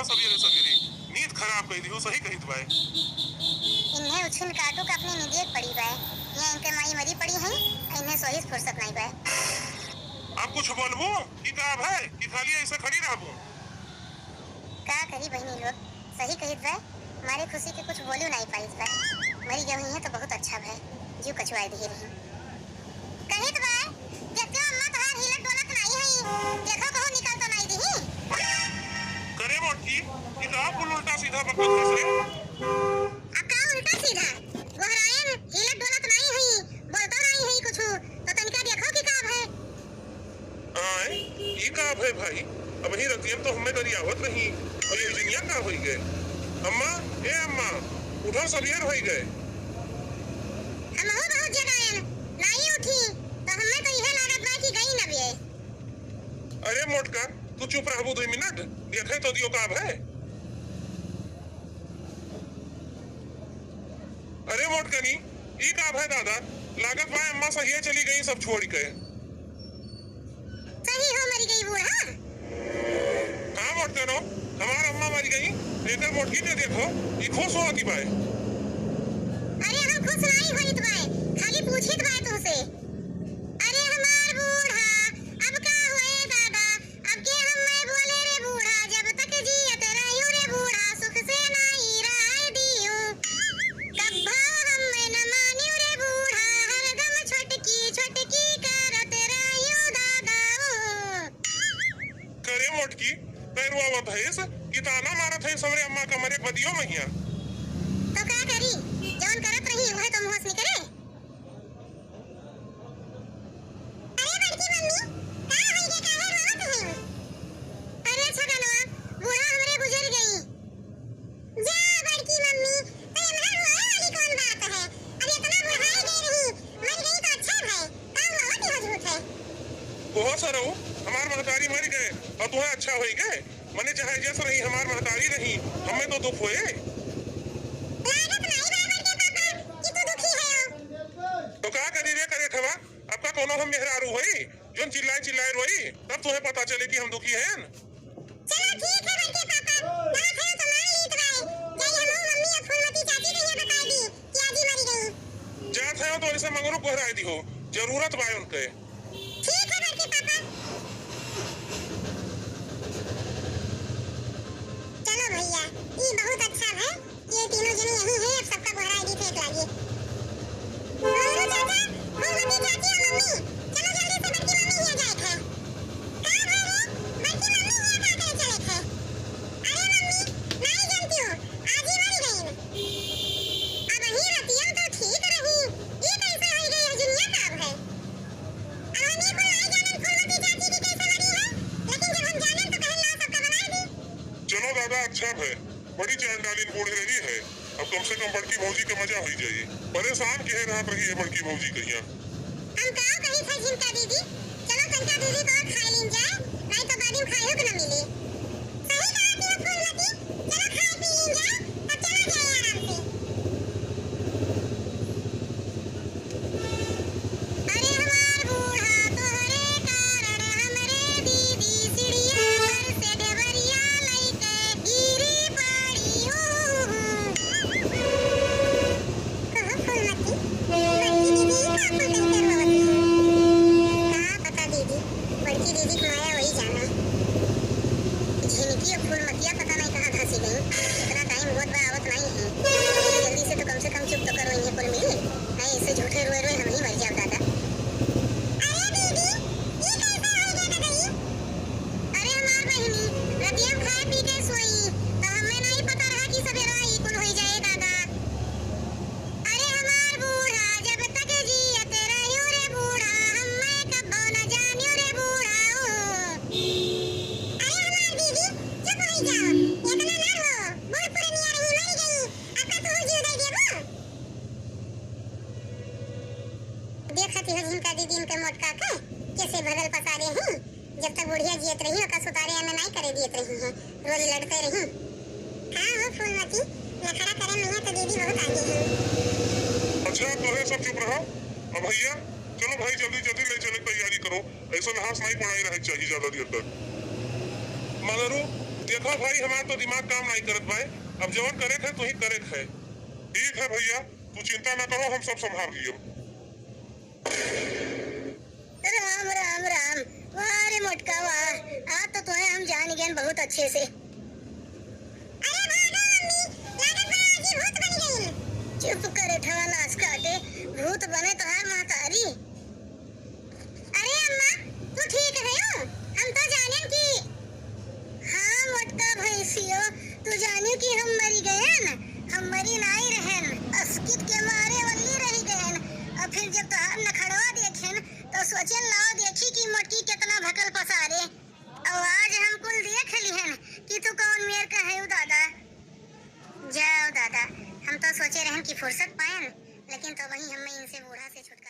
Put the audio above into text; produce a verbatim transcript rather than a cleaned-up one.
सबेरे सबेरे नींद खराब कइ दिहू, सही कहित बाय। इन्हें उछिन काटू का अपनी निदिये के पड़ी बाय। यहाँ इनके माई मरी पड़ी हैं, इन्हें सोही से फुर्सत नाई बाय। अब कुछ बोलबू कि का भय कि खाली ऐसे खड़ी रहबू? का करी बहिनी लोग, सही कहित बाय, मारे खुशी के कुछ बोलियो नाई पाइत बाय। मरी गई हैं तो बहुत अच्छा भय, जीव कचुआई दिहे रही। कहित बाय, देखो अम्मा तोहार हिलत डोलत नाई हई, देखो कहूँ निकल तो नाई दिही। करे मोटकी, ई का कुल उल्टा सीधा बकत हस रे? आ का उल्टा सीधा? गोहरायन हिलत डोलत नाई हई, बोलतो नाई हई कुछु, तो तनिका देखो कि का भय। आय, ई का भय भाई? अबहीं रतियन तो हम्मे गरियावत रही, और ये जिनिया का होई गए? अम्मा, ए अम्मा, उठो, सबेर होई गए। हमहू बहुत जगायन, नाई उठी, तो हम्मे तो इहे लागत बा कि गई न बे। अरे मोटका, तू चुप रहबू दुई मिनट, देखे तो दियो का भय। अरे मोटकनी, ई का भय दादा? लागत बा अम्मा सहिए चली गई सब छोड़ के। सही हो मरी गई बूढ़ा? हाँ मोटकनो, हमार अम्मा मरी गई, एकर मोटकी के देखो, ई खुश होती बाय। अरे हम खुश नाई होइत बाय, खाली पूछित बाय तुमसे। अरे हमार बूढ़ा, अब का होए दादा, अब के हम्मे बोले रे बूढ़ा, जब तक जियत रहियो रे बूढ़ा, सुख से नाई रहे दियो। कब्बो हम्मे न मानियो रे बूढ़ा, हरदम छोटकी, छोटकी करत रहियो दादा ओ। करे मोटकी, तै रोवत हइस कि ताना मारत हइस हमरे अम्मा का मरे बदियो महिया। तो का करी, जौन करत रही, उहे तो मुँह से निकरे। अरे बड़की मम्मी, का होई गे, काहे रोवत हऊ? अरे छगनवा, बूढ़ा हमरे गुजर गई। जा बड़की मम्मी, तो एम्हर रोए वाली कौन बात है? अब इतना बुढ़ाई गई रही, मर गई तो अच्छा है, का रोवत हो झूठे? ओहो सरऊ, हमार महतारी मर गए और तुम्हें अच्छा होई गए? मने चाहे जस रही हमार महतारी रही, हमें तो दुख होए। लागत नाई बराबर के पापा कि तू दुखी है हो। तो का करी रे करे ठवा, अब का कोनो हम मेहरारू होई, जोन चिल्लाए चिल्लाए रोई, तब तुम्हें पता चले कि हम दुखी हैं। चलो ठीक है बड़के पापा, बात है तो मान लीत बाय, जाई हमहू मम्मी और फूलमती चाची के यहाँ बताई दी कि आजी मरी गई। जात है तो ऐसे मंगरू गोहराए दी हो, जरूरत बाय उनके। ठीक है बड़के पापा। चलो भैया, ई बहुत अच्छा है, ये तीनों जने यहीं हैं, अब सबका गोहराए दी फेंक लाइए। मंगरू चाचा, फूलमती चाची और मम्मी, चलो जल्दी से बड़की मम्मी यहाँ जाए थे। का भय रे? बड़की मम्मी हियाँ का करे चले थे? अरे मम्मी, नाई जानती हो, आजी मरी गईन। अबहीं रतिया तो ठीक रही, ई कैसे होई गई है जुनिया का भय? अब हम ई कुल नाई जानन फूलमती चाची की कैसे मरी है, लेकिन जब हम जानन तो कहन ला सबका बनाए दी। चलो दादा, अच्छा भय, बड़ी चांडालिन बूढ़ रही है। अब कम से कम बड़की भौजी के मजा होई जाई। परेशान किहे रहत रही है बड़की भौजी कहिया। हम का कही था झिनका दीदी, चलो तनका दीदी को खाए लीन जाए, नहीं तो बाद में खाए के न मिली। सही कहा थी फूलमती, चलो खाए पी लीन जाए, तब चला जाए आराम से। अरे हमार बूढ़ा तोहरे कारण हमरे दीदी सीढ़िया पर से ढेबरिया लइके गिरी पड़ी। ऊ, ऊ, ऊ। कहो फूलमती, बड़की दीदी का कुल कह के रोवत है? का पता दीदी, बड़की दीदी के माया वही जाना। झिनकी और फूलमतिया पता नहीं कहाँ धंसी गई। इतना टाइम होत बा, आवत नहीं है। जल्दी से तो कम से कम चुप तो करो, इन्हें कुल मिली। नहीं, ऐसे झूठे रोए रोए हम ही मर जाओ दादा। अरे दीदी, ई कैसे होई गए दादा ई? अरे हमार बहिनी, रतिया में खाए पी के सोई, तो हमें नहीं पता रहा कि सवेरा ई कुल होई जाए दादा। अरे हमार बूढ़ा, जब तक जियत रहियो रे बूढ़ा, हमें कबो न जानियो रे बूढ़ा ओ। अरे हमार दीदी, चुप होई जाओ, इतना ना रो, बूढ़ पुरनिया रही मर गई, अब का तू जीव दे देबो? देखत हो झिनका दीदी इनके मोटका के कैसे भगल पसारे हैं। जब तक बुढ़िया जियत रही, ओका सुतारे आना नाई करे दियत रही हैं, रोज लड़ते रही। हाँ हो फूलमती, नखरा करे में तो दीदी बहुत आगे हैं। अच्छा, अब तोहे सब चुप रहो। अब भैया, चलो भाई, जल्दी जल्दी ले चले तैयारी करो, ऐसा लहास नहीं पड़ाई रहे चाहिए ज्यादा देर तक। मगरू, देखो भाई, हमार तो दिमाग काम नाहीं करत बाय। अब जवन करे थे, तू ही करे थे। ठीक है भैया, तू चिंता ना करो, हम सब संभाल लियो। राम, राम, राम। वाह रे मोटका, वाह। आज तो तोहे हम जान गए बहुत अच्छे से। अरे भागो मम्मी, लागत बा आज ही भूत बन गई। चुप करे थवा नास काटे, भूत बने तोहार महतारी। अरे अम्मा, तू ठीक है हो? हम तो जानेन कि हाँ मोटका भैंसियो, तू जाने कि हम मरी गएन, हम मरी नाई रहेन, अस्कित के मारे वल्ली रही गएन। और फिर जब तोहार नखड़वा देखेन, तो सोचेन लाओ देखी कि मोटकी कितना भकल पसारे। और आज हम कुल देख लिहन कि तू कौन मेर का है दादा। जाओ दादा, हम तो सोचे रहन कि फुर्सत पाएन, लेकिन तो वही हमें इनसे बूढ़ा से छुटकारा